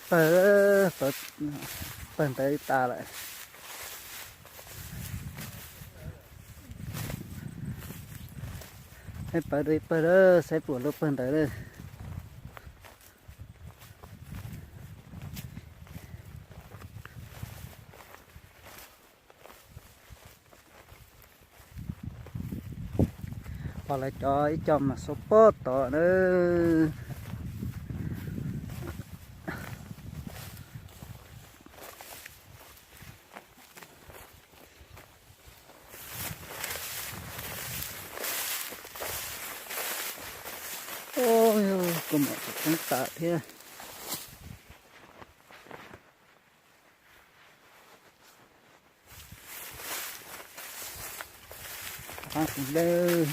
Pawg, pawg, pawg ntawd tas lawm. Peb pawg dua ib pawg lawm, saib puas lub pawg ntawd lawm. Pom lawv cov ib co mas xua pob tod na. Ua, kua muam tseem poob tas thiab. Qab tus dej.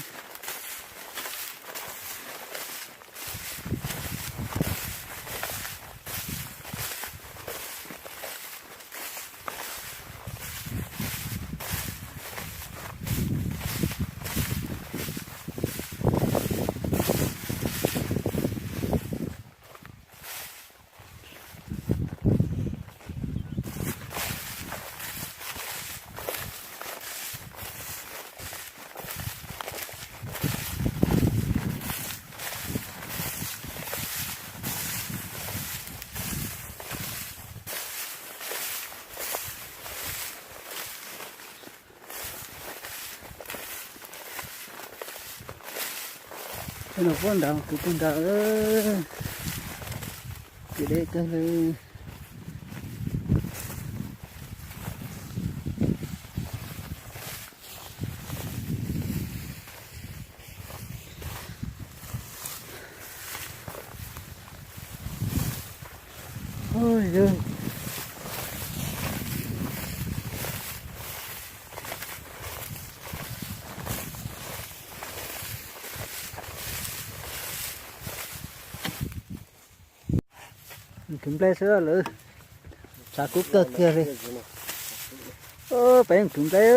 Tej no puab nrad kwv tug nrad, kwv deb kawg li. Kwv nplej xwb lawm, tshav kub kawg kiag li. Peb kwv nplej,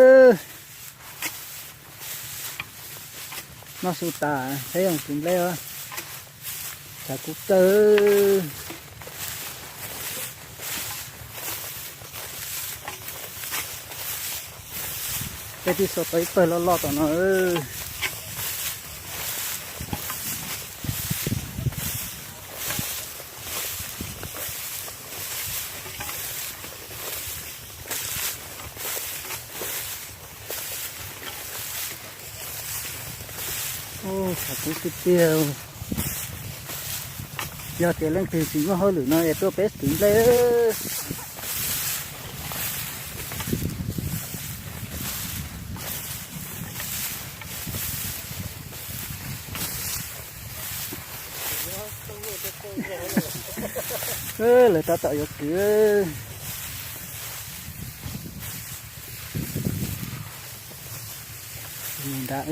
noj su tas peb kwv nplej, tshav kub kawg. Peb twb xua tau ib pawg loj loj tom no. Tshav kub tiag tiag. Yog tias leej twg tsis muaj hauj lwm no es tuaj peb kwv nplej. Lawv tab tom yuav kwv. Nram,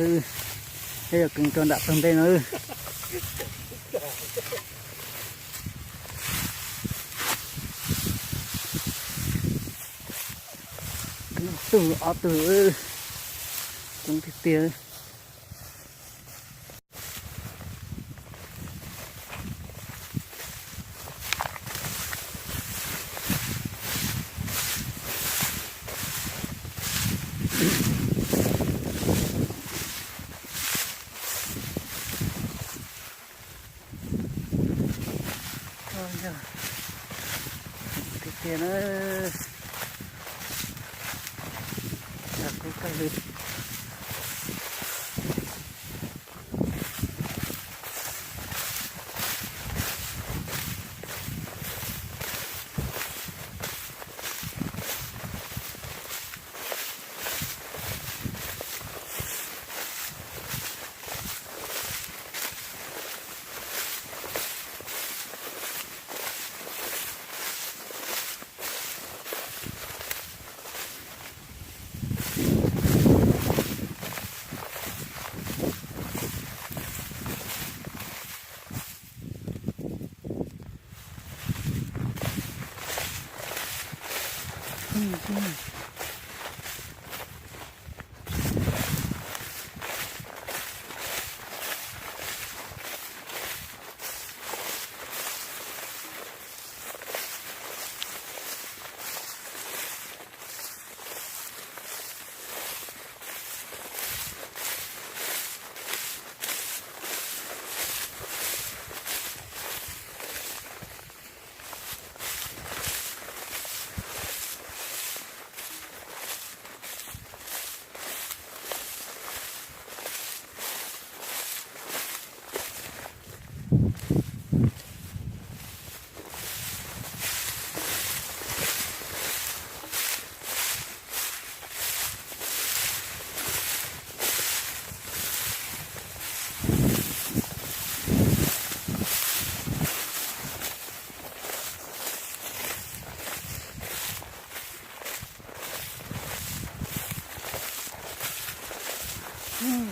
peb yuav kwv rau nram pawg nplej no. Tug ob tug, coob tiag tiag. Tiag tiag na, kub kawg li.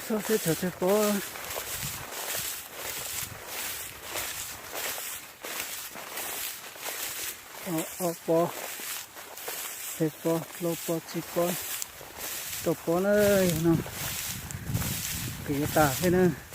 Txhob teb chaws tsawg pob. Ob pob, peb pob, plaub pob, tsib pob, rau pob na. Yog no kwv yuav tas thiab na.